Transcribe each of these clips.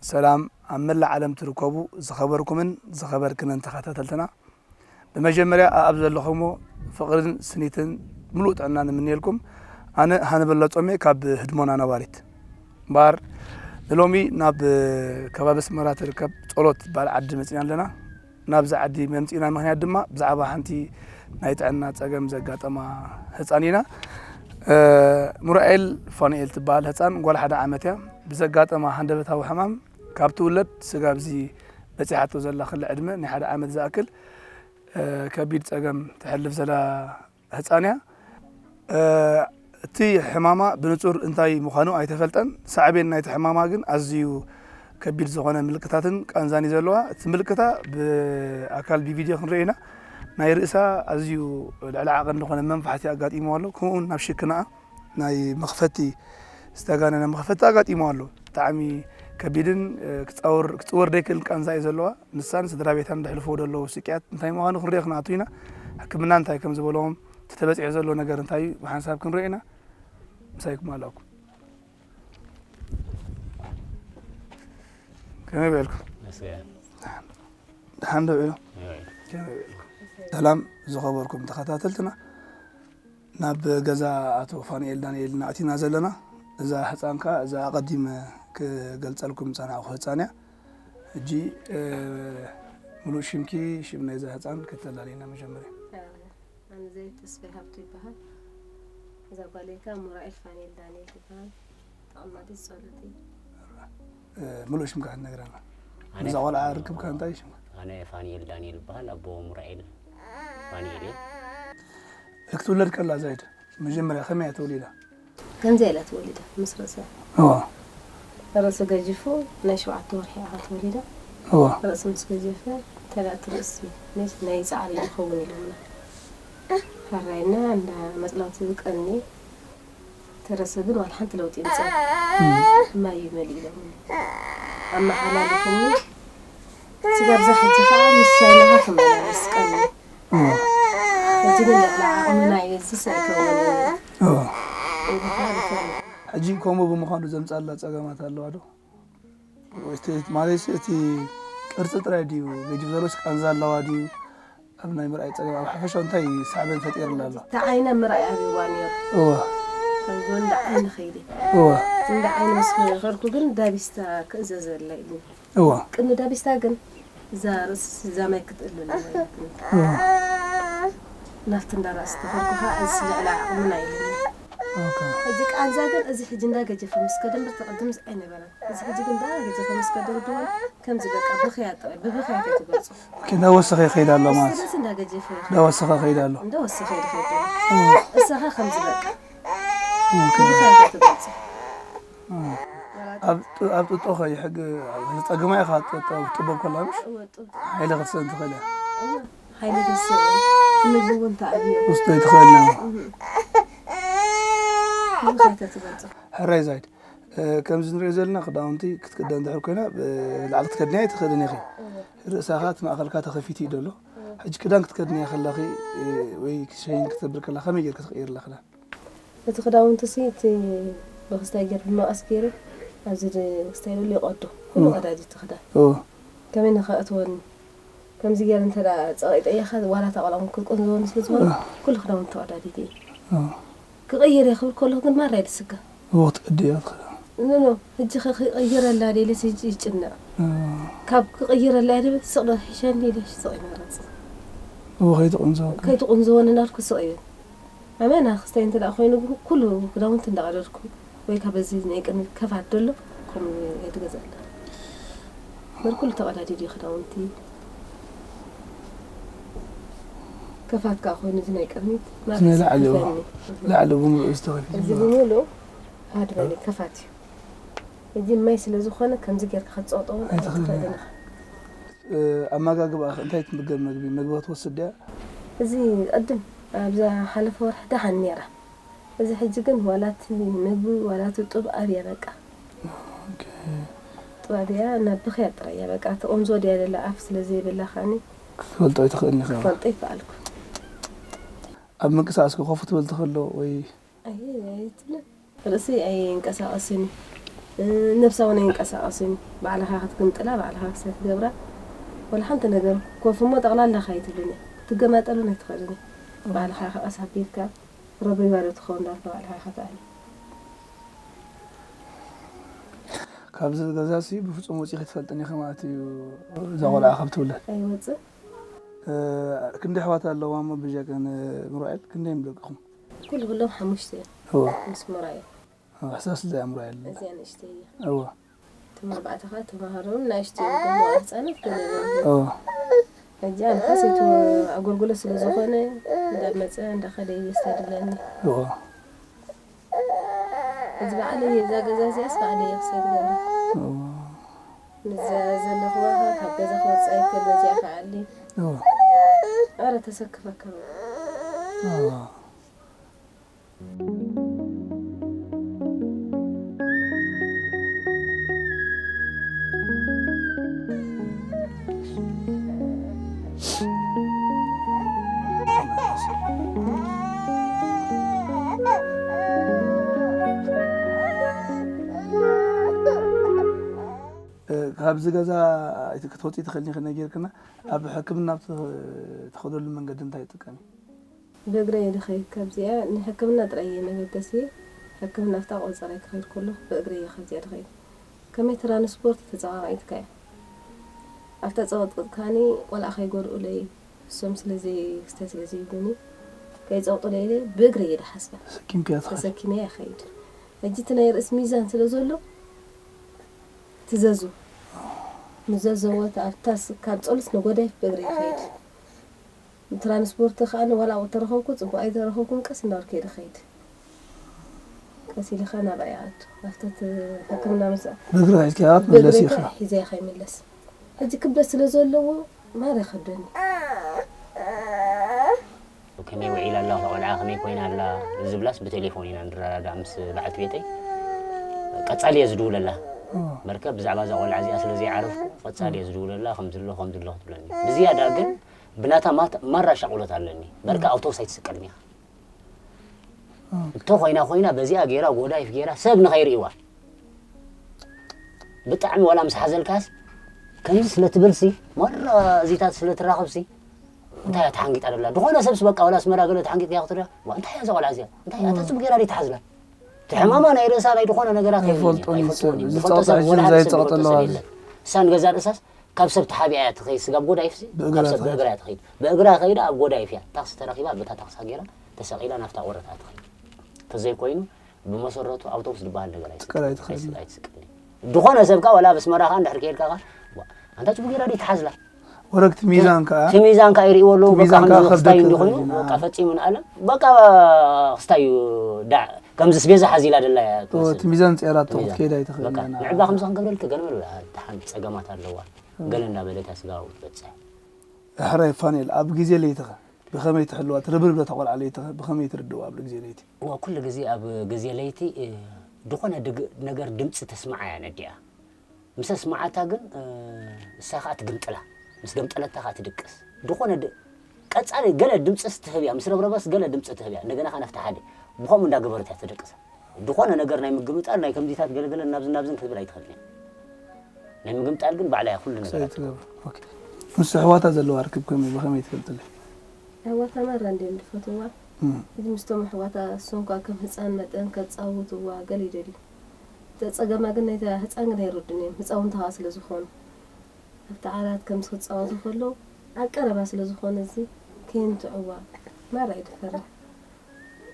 ሰላም ኣብ መላእ ዓለም ትርከቡ ዝኸበርኩምን ዝኸበርክንን ተኸታተልትና፣ ብመጀመርያ ኣብ ዘለኹሞ ፍቕርን ስኒትን ምሉእ ጥዕና ንምንየልኩም። ኣነ ሃንበል ጾሜ ካብ ህድሞና ነባሪት። እምበኣር ንሎሚ ናብ ከባቢ ኣስመራ ትርከብ ጸሎት ትበሃል ዓዲ መጺና ኣለና። ናብዚ ዓዲ መምጺእና ምኽንያት ድማ ብዛዕባ ሓንቲ ናይ ጥዕና ጸገም ዘጋጠማ ህጻን ኢና። እ፣ ሙራኤል ፋኑኤል ትበሃል ህጻን ጓል ሓደ ዓመት እያ። ብዘጋጠማ ሃንደበታዊ ሕማም ካብ ትውለድ ስጋብ እዚ በጺሓቶ ዘላ ክሊ ዕድመ ናይ ሓደ ዓመት ዝኣክል፣ እ፣ ከቢድ ጸገም ተሕልፍ ዘላ ህጻን እያ። እ፣ እቲ ሕማማ ብንጹር እንታይ ምዃኑ ኣይተፈልጠን። ሳዕቤን ናይቲ ሕማማ ግን ኣዝዩ ከቢድ ዝኾነ ምልክታትን ቃንዛን እዩ ዘለዋ። እቲ ምልክታ ብኣካል ብቪድዮ ክንርኢ ኢና። ናይ ርእሳ ኣዝዩ ልዕሊ ዓቐን ዝኾነ መንፋሕቲ ኣጋጢምዋ ኣሎ። ከምኡውን ናብ ሽክናኣ ናይ መኽፈቲ፣ ዝተጋነነ መኽፈቲ ኣጋጢምዋ ኣሎ። ብጣዕሚ ከቢድን፣ እ፣ ክጻወር-፣ ክጽወር ደይክእል ቃንዛ እዩ ዘለዋ። ንሳን ስድራ ቤታን ዘሕልፍዎ ዘለዉ ስቅያት እንታይ ምዃኑ ክንሪኦ ክንኣቱ ኢና። ሕክምና እንታይ ከም ዝበለዎም፣ እቲ ተበጺሑ ዘሎ ነገር እንታይ እዩ ብሓንሳብ ክንሪኦ ኢና። ምሳይኩም ኣለኹ። ከመይ ውዒልኩም? መስገን። ደሓን ዶ ውዒሉ? ይውዒል። ከመይ ውዒልኩም? ሰላም ዝኸበርኩም ተኸታተልትና፣ ናብ ገዛ ኣቶ ፋኑኤል ዳንኤል ኢና ኣቲና ዘለና። እዛ ህጻን ከኣ እዛ ኣቐዲመ ክገልጸልኩም ዝጸናሕኩ ህጻን እያ። ሕጂ፣ እ፣ ምሉእ ሽምኪ፣ ሽም ናይዛ ህጻን ከተላልየና መጀመርያ። ኣነ ዘይት ተስፋይ ሃብቱ ይበሃል። እዛ ጓለይ ከኣ ሙራኤል ፋኑኤል ዳንኤል ትበሃል። ተቐማጢት ጸሎት እየ። እ፣ ምሉእ ሽምካ ክትነግረና። ኣነ እዛ ቆልዓ ርክብካ እንታይ ሽምካ? ኣነ ፋኑኤል ዳንኤል ይበሃል፣ ኣቦ ሙራኤል ፋኑኤል እየ። ክትውለድ ከላ ዛይድ መጀመርያ ከመይ እያ ተወሊዳ? ከምዚኣ ኢላ ተወሊዳ፣ ምስ ርእሳ። እዋ። ርእሲ ገጂፉ ናይ ሸውዓተ ወርሒ እያ ተወሊዳ። እዋ። ርእሲ ምስ ገጀፈ፣ ተላእቲ ርእሲ፣ ነስ ናይ ጻዕሪ ይኸውን ኢሎምና። ሕራይና እንዳ መጽለውቲ ዝቀኒ፣ ተረሰ ግን ዋላ ሓንቲ ለውጢ የምጽእ። እም። ማይ እዩ መሊኡ ኢሎምኒ። ኣመሓላሊፉኒ። ስጋብ እዛ ሕጂ ኸኣ ምስ ቻይናኻ ክመላለስ ቀኒ። እዋ። ሕጂ ግን ልዕሊ ዓቕምና እዩ፣ እዚስ ኣይከውንን እዩ። እዋ። ኢሉ ኸኣ ልፈኒ። ሕጂ ከምኡ ብምዃኑ ዘምጽኣላ ጸገማት ኣለዋ ዶ? ወይስ እቲ፣ ማለት እቲ ቅርጺ ጥራይ ድዩ ገዲፍ ዘሎስ ቃንዛ ኣለዋ ድዩ? ኣብ ናይ ምርኣይ ጸገም ኣብ ሓፈሻ እንታይ ሳዕቤን ፈጢርላ ኣሎ? እቲ ዓይነ ምርኣይ ኣብይዋ ነይሩ። እወ። ከም ጎንዲ ዓይኒ ኸይደ። እወ። እንዳ ዓይኒ ምስ ኸድኩ ግን ዳቢስታ ክእዘዘላ ኢሉኒ። እወ። ቅድሚ ዳቢስታ ግን እዛ ርእሲ እዛ ማይ ክትእልል እወ። ናብቲ እንዳ ራእሲ ተኸድኩ ኸዓ እዚ ልዕሊ ዓቕምና ኢሉኒ። ኦኬ። ሕጂ ቃንዛ ግን እዚ ሕጂ እንዳገጀፈ ምስ ከደ እምበር ተቐድምስ ኣይነበረን። እዚ ሕጂ ግን እንዳገጀፈ ምስ ከደ ወዲ ጓል ከምዚ በቃ ብኽያት ጥራይ፣ ብብኽያት እየ ትገልጾ። ኦኬ፣ እንዳወሰኸ ይኸይድ ኣሎ ማለት። እዚ እንዳገጀፈ እንዳወሰኸ ይኸይድ ኣሎ። እንዳወሰኸ ይኸይድ ኣሎ። እም። እሳኻ ከምዚ በቃ እም። ብብኽያት እየ ትገልጾ። እም። ኣብ ጥ-፣ ኣብ ጥጦ ኸ ይሕግ-፣ ዝጸግማ ኢኻ ጥጦ ክትጥበብ ከላ ምሽ? እወ፣ ጥጦ። ሓይሊ ክትስእን ትኽእል እያ። እወ፣ ሓይሊ ክትስእን። ትምግቢ እውን ተኣብዮ። ውስጡ ይትኽእል እያ። እም። ብብኽያት እየ ትገልጾ። ሕራይ ዛይድ። እ፣ ከምዚ ንሪኦ ዘለና ክዳውንቲ ክትክደን እንድሕር ኮይና፣ ብ-፣ ላዕሊ ክትከድንያ ኣይትኽእልን ኢኺ። እወ። ርእሳኻ እቲ ማእኸልካ ተኸፊቱ እዩ ዘሎ። እወ። ሕጂ ክዳን ክትከድንያ ከለኺ፣ እ፣ ወይ ሸይን ክትገብር ከላ ከመይ ጌርኪ ትቕይርላ ክዳን? እቲ ክዳውንትሲ እቲ ብኽስታይ ጌር ብመቐስ ጌረ ኣብዚ ድ-፣ ክስታይ ደሎ ይቐዶ። ኩሉ እወ። ቀዳዲ እቲ ክዳን። እወ። ከመይ ንኸእትወኒ? ከምዚ ጌረ እንተ ደኣ ጸቒጠዮ ኸ ዋላ እታ ቆልዓ እውን ክትቁንዝወኒ ስለ ዝኾነ እወ። ኩሉ ክዳውንቲ ተቐዳዲደ እየ። እወ። ክቕይር እየ ክብል ከለኹ ግን ማራ እየ ዝስከፍ። እወ፣ ክትቅዲ እያ ትኽእል። ኖ፣ ኖ፣ ሕጂ ኸ ክቕይረላ ደልየስ ሕጂ ይጭነቕ። እወ። ካብ ክቕይረላ እየ ድብል ስቕ ዶ ይሕሸኒ ኢለ ስቕ ይመርጽ። እወ፣ ከይትቑንዘወካ። ከይትቑንዘወኒ እናልኩ ስቕ ይብል። ኣመና ክስታይ እንተ ደኣ ኮይኑ ግን ኩሉ ክዳውንቲ እንዳቐደድኩ ወይ ካብ በዚ ናይ ቅድሚት ከፋት ደሎ ከምኡ እየ ትገዝኣላ። እምበር ኩሉ ተቐዳዲዱ እዩ ክዳውንቲ። ከፋት ከኣ ኮይኑ እዚ ናይ ቅድሚት እቲ ናይ ላዕሊ፣ ከፈኒ። ላዕሊ ብምሉኡ ዝተኸፊተ እዚ ብምሉኡ ሃድ በሊ ከፋት እዩ። እዚ ማይ ስለ ዝኾነ ከምዚ ጌርካ ክትጸቕጦ እውን ኣይትኽእልን ኣይትኽእልን ኢኻ። ኢኻ። እ፣ ኣመጋግባኣ እንታይ ትምገብ መግቢ? መግቢ ክትወስድ ድያ? እዚ ቅድም ኣብዛ ሓለፈ ወርሒ ደሓን ነይራ። እዚ ሕጂ ግን ዋላ እቲ ምግቢ ዋላ እቲ ጡብ ኣብያ በቃ። ጡብ ኣብያ ናብ ብኽያ ጥራይ እያ በቃ። እቲ ቆንዞ ድያ ደላ ኣፍ ስለ ዘይብላ ኻኒ ክትፈልጦ ኣይትኽእልን ኢኻ። ክፈልጦ ይከኣልኩ። ኣብ ምንቅስቃስ ኮፍ ክትብል ትኽእሎ ወይ? ኣይ ኣይትብልን። ርእሲ ኣይንቀሳቐስን እዩ። ነብሳ እውን ኣይንቀሳቐስን እዩ። ባዕልኻ ክትግምጥላ፣ ባዕልኻ ክስታይ ትገብራ። ወላ ሓንቲ ነገር ኮፍ እሞ ጠቕላላ ኸይትብልን እያ። ክትገማጠልን ኣይትኽእልን እያ። ባዕልኻ ኢኻ ቀስ ኣቢልካ ረብሪባ ዶ ትኸውን ዳርጋ ባዕልኻ ኢኻ ትኣሊ። ካብዚ ገዛ ሲ ብፍጹም ወጺኺ ትፈልጥን ኢኺ ማለት እዩ። እዛ ቆልዓ ካብ ትውለድ። ኣይወጽእ። እ፣ ክንደይ ኣሕዋት ኣለዋ እሞ ብጀካ ንሙራኤል ክንደይ እዮም ደቅኹም? ኩሉ ኩሎም ሓሙሽተ እዮም። እወ። ምስ ሙራኤል። እወ፣ ሕሳስ እዛ እያ ሙራኤል። እዚኣ ንእሽተይ እያ። እወ። እቶም ኣርባዕተ ኸኣ ተማሃሮን ንእሽተይ እዮም፣ ኩሉ ህጻናት ገለ እዮም። እወ። ሕጂ ኣንሓስ እቲ ኣገልግሎት ስለ ዝኾነ እንዳመጸ እንዳኸደ እዩ ዘስተድለኒ። እወ። እዚ በዓል እየ፣ እዛ ገዛ እዚኣስ በዓል እየ ክሰድ ገራ። እወ። ንዛ ዘለኽዋ ካብ ገዛ ክወጽእ ኣይክእል፣ በዚኣ ከዓሊ። እወ። ኣረ ተሰክፈካ። እወ። እ፣ ካብዚ ገዛ ኣይት-፣ ክትወፂ ትኽእልኒ ኢኺ ነጊርክና፣ ኣብ ሕክምና ኣብ ትኸ-፣ ትኸደሉ መንገዲ እንታይ ትጥቀሚ? ብእግረይ እየ ድኸይድ። ካብዚኣ ንሕክምና ጥራይ እየ መበገሲ። ሕክምና ኣብታ ቆጸራ ክኸይድ ከሎ ብእግረይ እየ ካብዚኣ ድኸይድ። ከመይ ትራንስፖርት ተጸቓቒጥካ እያ። ኣብታ ጸቐጥቅጥካኒ ቆልዓ ከይጎድኡለይ እሶም ስለ ዘይ-፣ ክስታይ ስለ ዘይብሉኒ ከይጸቕጡለይ ኢለ ብእግረይ እየ ድሓስባ። ተሰኪምክያ ትኸዲ? ተሰኪመ እየ እኸይድ። ሕጂ እቲ ናይ ርእሲ ሚዛን ስለ ዘሎ ትዘዙ። ምዘዘወት ኣብታ ስ-፣ ካብ ጸሎት ንጎዳይፍ ብእግረይ እኸይድ። ትራንስፖርት ከኣ ዋላ ተረኸብኩ ጽቡቕ ኣይተረኸብኩን ቀስ እንዳበልኩ እየ ድኸይድ። ቀስ ኢለ ከኣ ናብኣ ይኣቱ። ኣብታ ት-፣ ሕክምና ምስ ብእግሪ ሒዝካያ ብእግሪ ትምለስ ኢኻ? ከኣ ሒዘያ ከይምለስ። ሕጂ ክብደት ስለ ዘለዎ ማራ ይኸብደኒ። ከመይ ውዒላ ኣላ፣ ቆልዓ ከመይ ኮይና ኣላ ዝብላስ ብቴሌፎን ኢና ንረዳዳእ ምስ በዓልቲ ቤተይ። ቀጻሊ እየ ዝድውለላ። እም። መርከብ ብዛዕባ እዛ ቆልዓ እዚኣ ስለ ዘይዓረፍኩ ቀጻሊ እየ ዝድውለላ፣ ከምዚ ኣሎ፣ ከምዚ ኣሎ ክትብለኒ። ብዝያዳ ግን ብናታ ማት-፣ ማራ ሻቕሎት ኣለኒ። በርካ እም። ኣውቶቡስ ኣይትስቀልን ኢኻ። እም። እንተ ኮይና ኮይና በዚኣ ገይራ፣ ጎዳይፍ ገይራ፣ ሰብ ንኸይርእይዋ። ብጣዕሚ ዋላ ምስ ሓዘልካስ፣ ከምዚ ስለ ትብልሲ፣ ማራ እዚታት ስለ ትራኸብሲ፣ እንታይ እያ ተሓንጊጣ ደላ? ዝኾነ ሰብስ በቃ ዋላ ኣስመራ ገለ ተሓንጊጥካ ክትሪኣ፣ "ዋ፣ እንታይ እያ እዛ ቆልዓ እዚኣ? እንታይ እያ? እታ እም። ጽቡቕ ገይራ ድዩ ተሓዝላ?" እቲ ሕማማ ናይ ርእሳ ናይ ዝኾነ ነገራ ከይብለኒ፣ ኣይፈልጦን እዩ ኣይፈልጦን ሰብ። እዩ። ዝፈልጦ ዝጻወት ሰብ ሕጂ ወላ ሓደ ንዛ ሰብ ዝፈልጦ ይጻወጠለዋ ሰብ እዚ። የለን። እሳ ንገዛ ርእሳስ ካብ ሰብ ተሓቢኣ እያ ትኸይድ፣ ስጋብ ጎዳይፍሲ፣ ብእግራ ካብ ሰብ ትኸይድ። ብእግራ እያ ትኸይድ። ብእግራ ከይዳ ኣብ ጎዳይፍ እያ። ታክሲ ተረኺባ፣ በታ ታክሳ ገይራ ተሰቒላ ናብታ ቆረታ ትኸይድ። ተዘይኮይኑ፣ ብመሰረቱ ኣውቶቡስ ዝበሃል ነገር ኣይስቀል። ትቀል ኣይትኽእል። ኣይስ-፣ ኣይትስቀልን። ዝኾነ ሰብ ከኣ፣ ዋላ ኣብ ኣስመራ ከኣ እንድሕር ከይድካ ከኣ፣ "ዋ፣ ኣንታ ጽቡቕ ገይራ ድዩ ተሓዝላ?" ወረግቲ ሚዛን ከኣ እቲ ሚዛን ከኣ ይርእይዎ ኣለዉ። እቲ በቃ ሚዛን ከኣ ከምዚ ከብደት ክስታይ እንዲኾይኑ፣ ይኽእል ኢና። በቃ ፈጺሙ ንኣለም፣ በቃ ክስታይ እዩ፣ ዳ-፣ ከምዚ ስቤዛ ሓዚላ ደላ እያ እወ፣ ትመስል። እቲ ሚዛን ጸይራ እቲ ሚዛን። ክትከይድ ኣይትኽእልን በቃ፣ ኢና። ንዕባ ከምዚ ክንገብረልኪ ገለ መለ፣ ደሓን ጸገማት ኣለዋ። እወ። ገለ እንዳበለት እያ ስጋቡ ትበጽሕ። ሕራይ ፋኔል፣ ኣብ ግዜ ለይትኸ ብኸመይ ትሕልዋ? እቲ ርብርብ እታ ቆልዓ ለይትኸ ብኸመይ ትርድእዋ ኣብ ግዜ ለይቲ? እዋ፣ ኩሉ ግዜ ኣብ ግዜ ለይቲ፣ እ፣ ድኾነ ድግ-፣ ነገር ድምጺ ተስምዓ እያ ነዲኣ። ምስ ኣስምዓታ ግን፣ እ፣ እሳ ኸኣ ትግምጥላ። ምስ ገምጠለታ ኸኣ ትድቅስ። ድኾነ ድ-፣ ቀጻሊ ገለ ድምጺስ ትህብ እያ፣ ምስ ረብረበስ ገለ ድምጺ ትህብ እያ። እንደገና ኸኣ ናብቲ ሓደ። ብኸምኡ እንዳገበረት እያ ትድቅሳ። ድኾነ ነገር ናይ ምግምጣል፣ ናይ ከምዚታት ገለገለ ናብዝን ናብዝን ክትብል ኣይትኽእልን እያ። ናይ ምግምጣል ግን ባዕላ እያ ኩሉ ነገር ክሳይ እትገብር። ትገብር። ኦኬ። ምስ ኣሕዋታ ዘለዋ ርክብ ከመይ፣ ብኸመይ ትፈልጥለይ? ኣሕዋታ ማራ እንድየን ዝፈትዋ። እም። እዚ ምስቶም ኣሕዋታ እሶም ከኣ ከም ህጻን መጠን ከጻውትዋ ገለ ይደልዩ። እታ ጸገማ ግን ናይታ ህጻን ግን ኣይረድኡን እዮም። ህጻውንቲ ከኣ ስለ ዝኾኑ። ኣብቲ ዓራት ከምዚ ክጻወቱ ከለዉ ኣብ ቀረባ ስለ ዝኾነ እዚ ከየንትዕዋ ማራ ይድፈራ።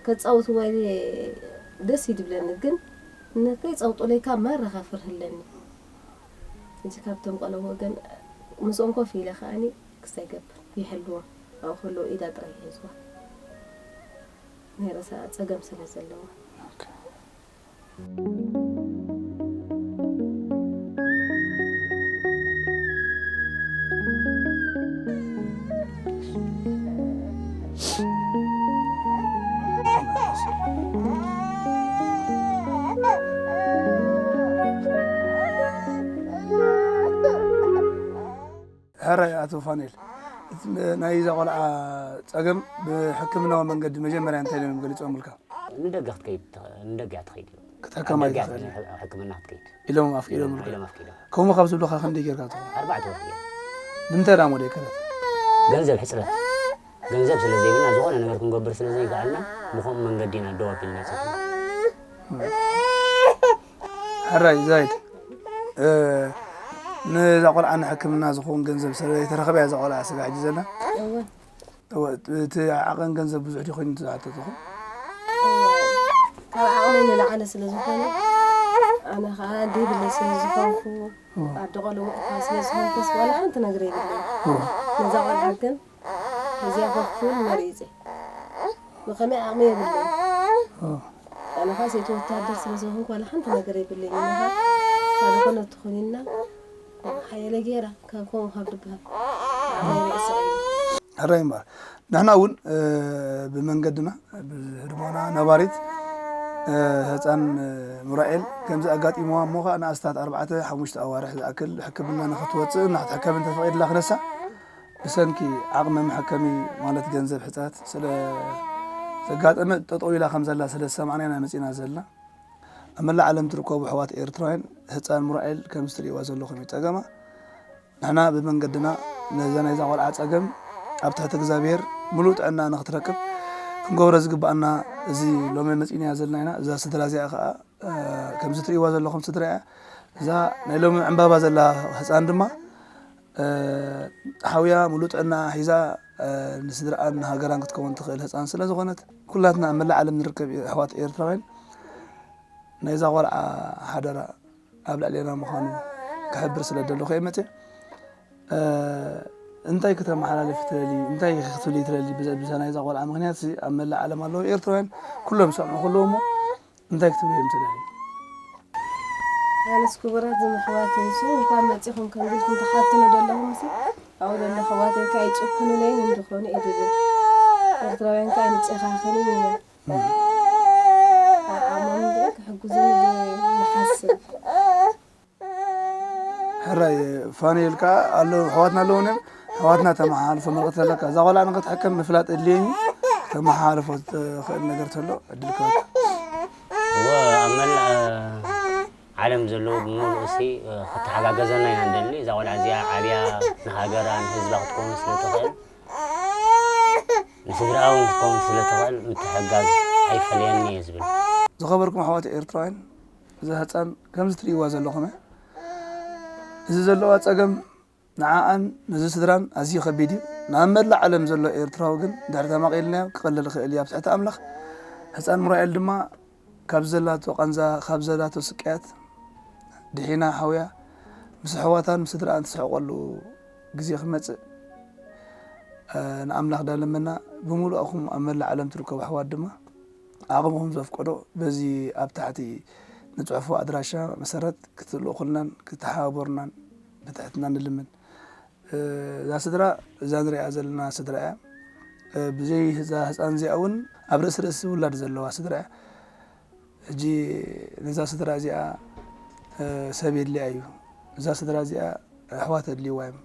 ከጻውትዋ ኢለ ደስ እዩ ድብለኒ፣ ግን ንከይጸውጡለይ ካብ ማራ ከፍርህ ኣለኒ። እዚ ካብቶም ቆለዎ ግን ምስኦም ኮፍ ኢለ ከኣኒ ክስታይ ይገብር፣ ይሕልዎም። ኣብኡ ከለዉ ኢዳ ጥራይ ይሕዝዋ። ናይ ርእሳ ጸገም ስለ ዘለዋ። ኦኬ። ኣቶ ፋኑኤል፣ እቲ ናይዛ ቆልዓ ጸገም ብሕክምናዊ መንገዲ መጀመርያ እንታይ ኢሎም ገሊጾምልካ? ንደገ ክትከይድ ንደገ እያ ትኸይድ እዩ። ክትሕከም ኣብ ደገ ኣይትኽእል። ሕክምና ክትከይድ ኢሎም ኣፍቂዶምልካ። ኢሎም ኣፍቂዶም። ከምኡ ካብ ዝብሉኻ ክንደይ ጌርካ ትኸውን? ኣርባዕተ ወር ገይሩ። ንምንታይ ደኣ ሞዴል ከለት? ገንዘብ ሕፅረት፣ ገንዘብ ስለ ዘይብልና ዝኾነ ነገር ክንገብር ስለ ዘይከኣልና፣ ብኸምኡ መንገዲ ኢና ደው ኣቢልና ጸኒሕና። ሕራይ ዛይድ፣ እ፣ ንዛ ቆልዓ ንሕክምና ዝኸውን ገንዘብ ስለ ዘይተረኸበ እያ እዛ ቆልዓ ስጋ ሕጂ ዘላ። እወ እወ፣ እቲ ዓቐን ገንዘብ ብዙሕ ድዩ ኮይኑ ዝሓተትኹም? ካብ ዓቕመይ ንላዕሊ ስለ ዝኾነ፣ ኣነ ኸዓ ደይብለይ ስለ ዝኾንኩ፣ ኣደ ቆልዑ እኳ ስለ ዝኾንኩስ ዋላ ሓንቲ ነገር የብለይ። ነዛ ቆልዓ ግን ሕዝያ ኮፍ ክብል መሪፀ። ብኸመይ ዓቕሚ የብለይ። ኣነ ኸዓ ሰይቲ ወታደር ስለ ዝኾንኩ ዋላ ሓንቲ ነገር የብለይ። ኣነ ኸዓ ካልእ ኮነ ትኾኒና ሓየለ ገይራ ካብ ከምኡ ካብ ድበሃል ዓቕመይ ርእሲ እዩ። ሕራይ እምበኣር ንሕና እውን፣ እ፣ ብመንገድና ብህድሞና ነባሪት፣ እ፣ ህፃን፣ እ፣ ሙራኤል ከምዚ ኣጋጢምዋ እሞ ኸዓ ንኣስታት ኣርባዕተ ሓሙሽተ ኣዋርሕ ዝኣክል ሕክምና ንኽትወፅእ እናክትሕከም እንተፈቒድላ ክነሳ ብሰንኪ ዓቕሚ መሐከሚ ማለት ገንዘብ ሕፅረት ስለ ዘጋጠመ ጠጠው ኢላ ከም ዘላ ስለ ዝሰማዕና ኢና መፂና ዘለና። ኣብ መላእ ዓለም ትርከቡ ኣሕዋት ኤርትራውያን ህፃን ሙራኤል ከምዚ ትርእይዋ ዘለኹም እዩ ፀገማ። ንሕና ብመንገድና ነዛ ናይዛ ቆልዓ ጸገም ኣብ ትሕቲ እግዚኣብሔር ምሉእ ጥዕና ንኽትረክብ ክንገብሮ ዝግብኣና እዚ ሎሚ መጺእናያ ዘለና ኢና። እዛ ስድራ እዚኣ ከኣ፣ እ፣ ከምዚ ትርእይዋ ዘለኹም ስድራ እያ። እዛ ናይ ሎሚ ዕምባባ ዘላ ህጻን ድማ፣ እ፣ ሓውያ ምሉእ ጥዕና ሒዛ፣ እ፣ ንስድራኣን ንሃገራን ክትከውን ትኽእል ህጻን ስለ ዝኾነት፣ ኩላትና ኣብ መላእ ዓለም ንርከብ ኣሕዋት ኤርትራውያን ናይዛ ቆልዓ ሓደራ ኣብ ልዕሌና ምዃኑ ክሕብር ስለ ደለኹ እየ መፅእ። እ፣ እንታይ ከተመሓላልፊ ትደሊ? እንታይ ክትብሊ ትደሊ? ብዘ-፣ ብዛ ናይዛ ቆልዓ ምኽንያት እዚ ኣብ መላእ ዓለም ኣለዉ ኤርትራውያን ኩሎም ዝሰምዑ ከለዉ እሞ እንታይ ክትብሉ እዮም ትደሊ? ኣነስ ክቡራት ዝምሕዋተይ፣ ንስኹም እንኳን መጺኹም ከምዚ ኢልኩም ትሓትኑ ዘለኹም ሲ፣ ኣብኡ ዘለኹ ኣሕዋተይ ከኣ ኣይጭክኑለይን እንድኾኑ እየ ድብል። ኤርትራውያን ከኣ ኣይንጨኻኸንን ኢና። ዓቕሞም እንድዒ ክሕግዙኒ ይሓስብ። ሕራይ ፋኑኤል ከኣ ኣለዉ፣ ኣሕዋትና ኣለዉን እዮም። ኣሕዋትና ተመሓላልፎ መልእኽቲ ኣለካ። እዛ ቆልዓ ንኽትሕከም ምፍላጥ ኣድልየኒ። ተመሓላልፎ ትኽእል ነገር ተሎ ዕድል ክህበካ። እወ፣ ኣብ መላእ ዓለም ዘለዉ ብምሉእ ሲ፣ እ፣ ክተሓጋገዘና ኢና ንደሊ። እዛ ቆልዓ እዚኣ ዓብያ ንሃገራ ንህዝባ ክትከውን ስለ ትኽእል፣ ንስድራኣ እውን ክትከውን ስለ ትኽእል ምትሕጋዝ ኣይፈለየኒ እየ ዝብል። ዝኸበርኩም ኣሕዋት ኤርትራውያን፣ እዛ ህጻን ከምዚ ትርእይዋ ዘለኹም እያ። እዚ ዘለዋ ጸገም ንዓኣን ነዚ ስድራን ኣዝዩ ከቢድ እዩ። ናብ መላእ ዓለም ዘሎ ኤርትራዊ ግን ድሕሪ ተማቒልናዮ ክቐልል ይኽእል እዩ ኣብ ትሕቲ ኣምላኽ። ህጻን ሙራኤል ድማ ካብ ዘላቶ ቃንዛ፣ ካብ ዘላቶ ስቅያት ድሒና ሓውያ ምስ ኣሕዋታን ምስ ስድራኣን ትስሕቐሉ ግዜ ክመጽእ፣ እ፣ ንኣምላኽ ዳለመና። ብምሉእኹም ኣብ መላእ ዓለም ትርከቡ ኣሕዋት ድማ ዓቕምኹም ዘፍቀዶ በዚ ኣብ ታሕቲ ንጽሑፎ ኣድራሻ መሰረት ክትልእኹልናን ክትሓባበሩናን ብትሕትና ንልምን። እ፣ እዛ ስድራ፣ እዛ ንሪኣ ዘለና ስድራ እያ። እ፣ ብዘይ እዛ ህፃን እዚኣ እውን ኣብ ርእሲ ርእሲ ውላድ ዘለዋ ስድራ እያ። ሕጂ ነዛ ስድራ እዚኣ፣ እ፣ ሰብ የድልያ እዩ። እዛ ስድራ እዚኣ ኣሕዋት የድልይዋ እዮም።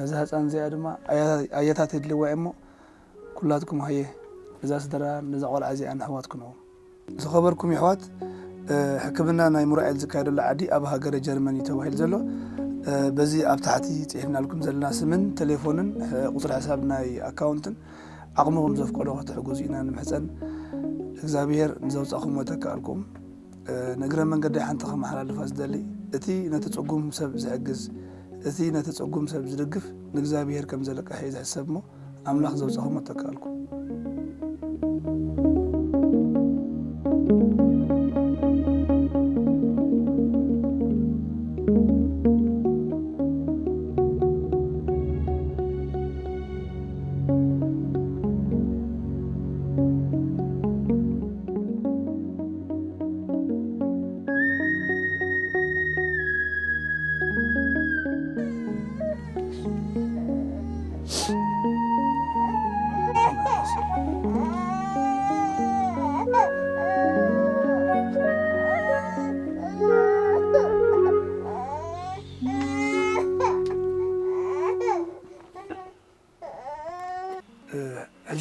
ነዛ ህፃን እዚኣ ድማ ኣያ-፣ ኣያታት የድልይዋ እዮም እሞ ኩላትኩም ሃየ እዛ ስድራ ነዛ ቆልዓ እዚኣ ንኣሕዋት ክንዎም። ዝኸበርኩም የሕዋት፣ እ፣ ሕክምና ናይ ሙራኤል ዝካየደሉ ዓዲ ኣብ ሃገረ ጀርመን እዩ ተባሂሉ ዘሎ። እ፣ በዚ ኣብ ታሕቲ ጽሒፍናልኩም ዘለና ስምን ቴሌፎንን፣ እ፣ ቁጽሪ ሕሳብ ናይ ኣካውንትን ዓቕምኹም ዘፍቀዶ ክትሕግዙ ኢና ንምሕጸን። እግዚኣብሄር ንዘውጻእኩሞ የተክኣልኩም። እ፣ ንእግረ መንገደይ ሓንቲ ከመሓላልፋ ዝደሊ፣ እቲ ነቲ ጽጉም ሰብ ዝሕግዝ፣ እቲ ነቲ ጽጉም ሰብ ዝድግፍ ንእግዚኣብሄር ከም ዘለቅሕ እየ ዝሕሰብ እሞ፣ ኣምላኽ ዘውጻኹሞ ተካልኩ።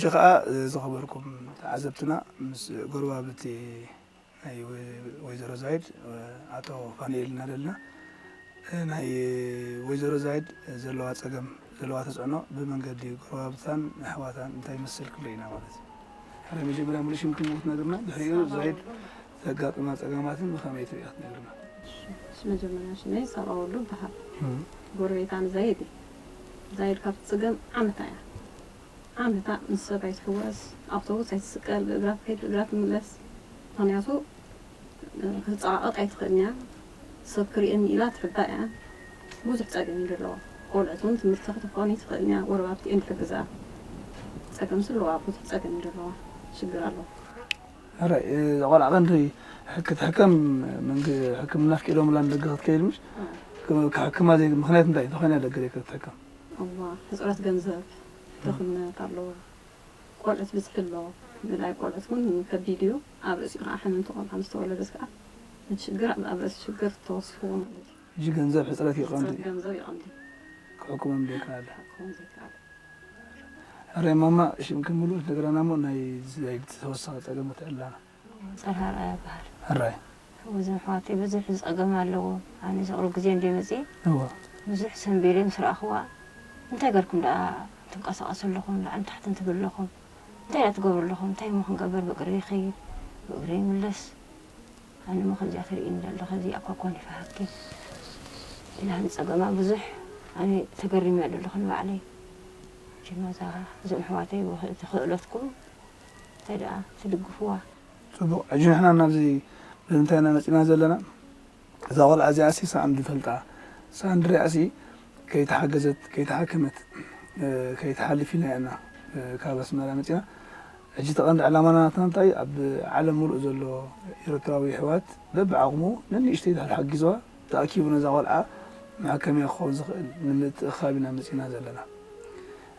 እዚ ከዓ ዝኸበርኩም ተዓዘብትና ምስ ጎረባብቲ ናይ ወ- ወይዘሮ ዛይድ ኣቶ ፋንኤል ኢና ዘለና። ናይ ወይዘሮ ዛይድ ዘለዋ ፀገም ዘለዋ ተፅዕኖ ብመንገዲ ጎረባብታን ኣሕዋታን እንታይ ይመስል ክንርኢ ኢና ማለት እዩ። ሕረ መጀመርያ ሙሉእ ሽምክን ክትነግርና ድሕሪኡ ዛይድ ዘጋጥማ ፀገማትን ብኸመይ ትሪኦ ክትነግርና። እሺ፣ መጀመርያ ሽመይ ሰብኣወሉ ይበሃል። ጎረቤታን ዛይድ እዩ። ዛይድ ካብቲ ፅገም ዓመታ እያ። ዓመታ ምስ ሰብ ኣይትሕወስ፣ ኣውቶቡስ ኣይትስቀል፣ ብእግራ ትኸይድ ብእግራ ትምለስ። ምኽንያቱ ክትፀቓቐጥ ኣይትኽእልን እያ። ሰብ ክርእየኒ ኢላ ትሕባእ እያ። ብዙሕ ፀገም እዩ ዘለዋ። ቆልዑት እውን ትምህርቲ ክትኾን ኣይትኽእልን እያ። ጎረባብቲ እየን ዝሕግዛ። ፀገምሲ ኣለዋ፣ ብዙሕ ፀገም እዩ ዘለዋ። ሽግር ኣለዋ። ሕራይ ቆልዓ ቀንዲ ክትሕከም ሕክምና ኣፍቂዶምላ ንደገ ክትከይድ ምሽ ክሕክማ ዘይ ምክንያት እንታይ እንተኾይና ደገ ክትሕከም እዋ ሕፅረት ገንዘብ ድኽነት ኣለዎ። ቆልዑት ብዝሒ ኣሎ። ምልኣይ ቆልዑት እውን ከቢድ እዩ። ኣብ ርእሲኡ ከዓ ሕምምቲ ቆልዓ ምስ ተወለደት ከዓ እቲ ሽግር ኣብ ኣብ ርእሲ ሽግር ተወስኽዎ ማለት እዩ። ሕጂ ገንዘብ ሕፅረት እዩ ቀንዲ ሕፅረት ገንዘብ እዩ ቀንዲ ክሕክሞም ዘይከኣለ ክኸውን ዘይከኣለ። ሕራይ ማማ ሽምኪ ሙሉእ ትነግረና እሞ ናይ ዛይድ ተወሳኺ ፀገም ወትዕላና። ፀርሃ ርኣያ በሃል። ሕራይ ወዘን ኣሕዋተይ ብዙሕ ዝፀገም ኣለዎ። ኣነ ዝቕርብ ግዜ እንደ መፅእ እዋ ብዙሕ ሰንቢለ ምስ ረኣኽዋ እንታይ ገርኩም ደኣ ትንቀሳቐሱ ኣለኹም ላዕሊ ታሕትን ትብል ኣለኹም እንታይ ደኣ ትገብሩ ኣለኹም እንታይ እሞ ክንገብር ብእግሪ ይኸይድ ብእግሪ ይምለስ ኣነ እሞ ከምዚኣ ትርእይኒ ዘለኺ እዚኣ እኳ ኮን ይፈሃኪ ኢላኒ ፀገማ ብዙሕ ኣነ ተገሪመ ዘለኹ ንባዕለይ ጅማዛ እዞም ኣሕዋተይ ብኽእለትኩም እንታይ ደኣ ትድግፍዋ። ፅቡቕ፣ ሕጂ ንሕና ናብዚ ብምንታይ ኢና መፂና ዘለና? እዛ ቆልዓ እዚኣ ሲ ሰኣን ዝፈልጣ ሰኣን ድሪኣ ሲ ከይተሓገዘት ከይተሓከመት ከይትሓልፍ ኢልና ኢና ካብ ኣስመራ መፂና። ሕጂ እቲ ቀንዲ ዕላማና ናትና እንታይ ኣብ ዓለም ሙሉእ ዘሎ ኤርትራዊ ኣሕዋት በብዓቕሙ ነንእሽተይ ተሓጊዝዋ ተኣኪቡ ነዛ ቆልዓ መሐከምያ ክኸውን ዝኽእል ንምትእኽኻብ ኢና መፂና ዘለና።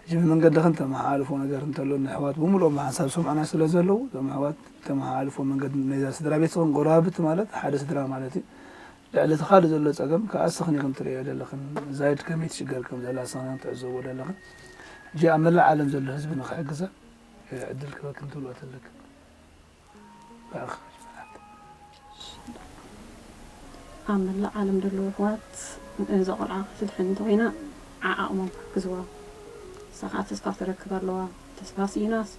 ሕጂ ብመንገድኽን ተመሓላልፎ ነገር እንተሎ ንኣሕዋት ብምሉኦም ብሓንሳብ ዝሰምዑና ስለ ዘለዉ እዞም ኣሕዋት ተመሓላልፎ መንገዲ ናይዛ ስድራ ቤትኽን ጎረባብቲ ማለት ሓደ ስድራ ማለት እዩ። ልዕሊ እቲ ካልእ ዘሎ ፀገም ከዓ እስኽን ኢኽን ትርእዮ ዘለኽን ዛይድ ከመይ ትሽገር ከም ዘላ እስኽን ኢኽን ትዕዘብዎ ዘለኽን። ሕጂ ኣብ መላእ ዓለም ዘሎ ህዝቢ ንኽሕግዛ ዕድል ክበክን ትብልኦ ተለክን። ኣብ መላእ ዓለም ዘለዉ ኣሕዋት እዛ ቆልዓ ክትድሕን እንተኾይና ዓዓቕሞም ክሕግዝዋ። ንሳ ከዓ ተስፋ ትረክብ ኣለዋ። ተስፋ ስኢናስ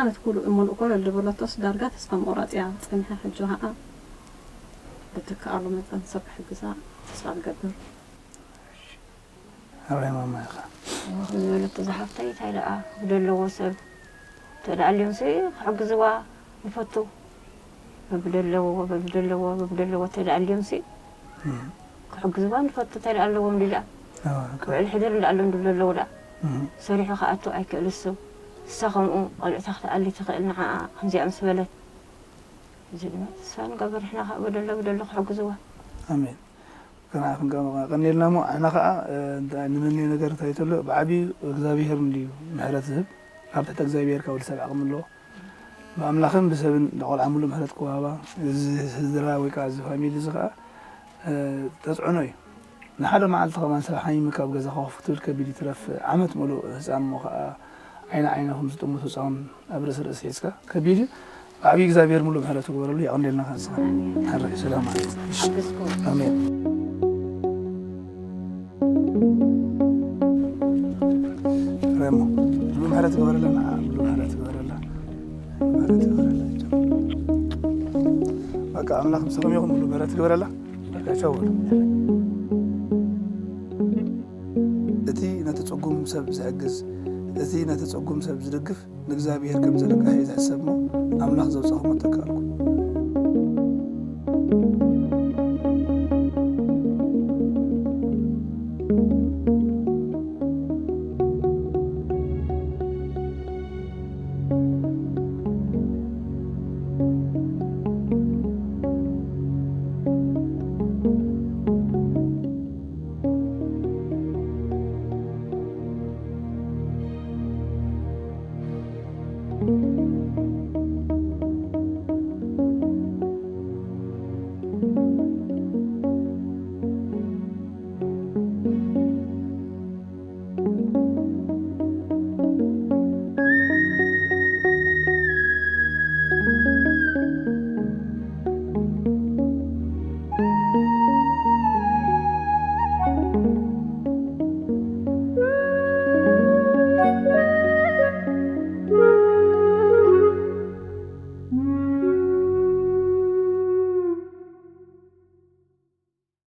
ዓመት ኩሉ እመልኡ ኮለል ዝበለቶስ ዳርጋ ተስፋ ምቑራፅ እያ ፀኒሓ። ሕጂ ከዓ ብትከኣሉ መጠን ሰብ ክሕግዛ ተስፋ ንገብር። ኣበይ ማማ ኢኻ? ዝበለቶ ዝሓፍተይ እንታይ ደኣ ብደለዎ ሰብ ተዳልዮም ሲ ክሕግዝዋ ንፈቱ በብደለዎ በብደለዎ በብደለዎ ተዳልዮም ሲ ክሕግዝዋ ንፈቱ እንታይ ደኣ ኣለዎም ድኣ ውዕል ሕድር እንዳኣሎም ድብሎ ኣለዎ ደኣ ሰሪሑ ክኣቱ ኣይክእል እሱ እሳ ከምኡ ቆልዕታ ክትኣሊ ትኽእል ንዓኣ ከምዚኣ ምስ በለት እዚ ድማ ተስፋ ንገብር ንሕና ከዓ በደሎ ብደሎ ክሕግዝዋ ኣሜን ከና ክንቀኒልና እሞ ንሕና ከዓ ንምንዮ ነገር እንታይ ተሎ ብዓብዩ እግዚኣብሄር እንድዩ ምሕረት ዝህብ ካብ ትሕቲ እግዚኣብሄር ካብ ወዲ ሰብ ዓቕሚ ኣለዎ ብኣምላኽን ብሰብን ንቆልዓ ሙሉእ ምሕረት ክወሃባ እዚ ስድራ ወይ ከዓ እዚ ፋሚሊ እዚ ከዓ ተፅዕኖ እዩ ንሓደ መዓልቲ ከማን ሰብ ሓሚሙ ካብ ገዛ ኮፍ ክትብል ከቢድ ይትረፍ ዓመት ሙሉእ ህፃን እሞ ከዓ ዓይኒ ዓይንኹም ዝጥምቱ ህፃውን ኣብ ርእሲ ርእሲ ሒዝካ ከቢድ እዩ ብዓብዪ እግዚኣብሔር ሙሉእ ምሕረቱ ግበረሉ የቐንደልና ካንስኻ ሕራይ ሰላም ዓለይኩም ኣሜን ረሞ ሙሉእ ምሕረት ግበረልና ሙሉእ ምሕረት ግበረላ ምሕረት ግበረላ በቃ ኣምላኽ ምሳኹም ይኹን ሙሉእ ምሕረት ግበረላ በቃ ቻው በሉ እቲ ነቲ ጽጉም ሰብ ዝሕግዝ፣ እቲ ነቲ ጽጉም ሰብ ዝድግፍ ንእግዚኣብሔር ከም ዘርግሕ እዩ ዝሕሰብ እሞ ኣምላኽ ዘውጻኹም ኣተካእልኩም።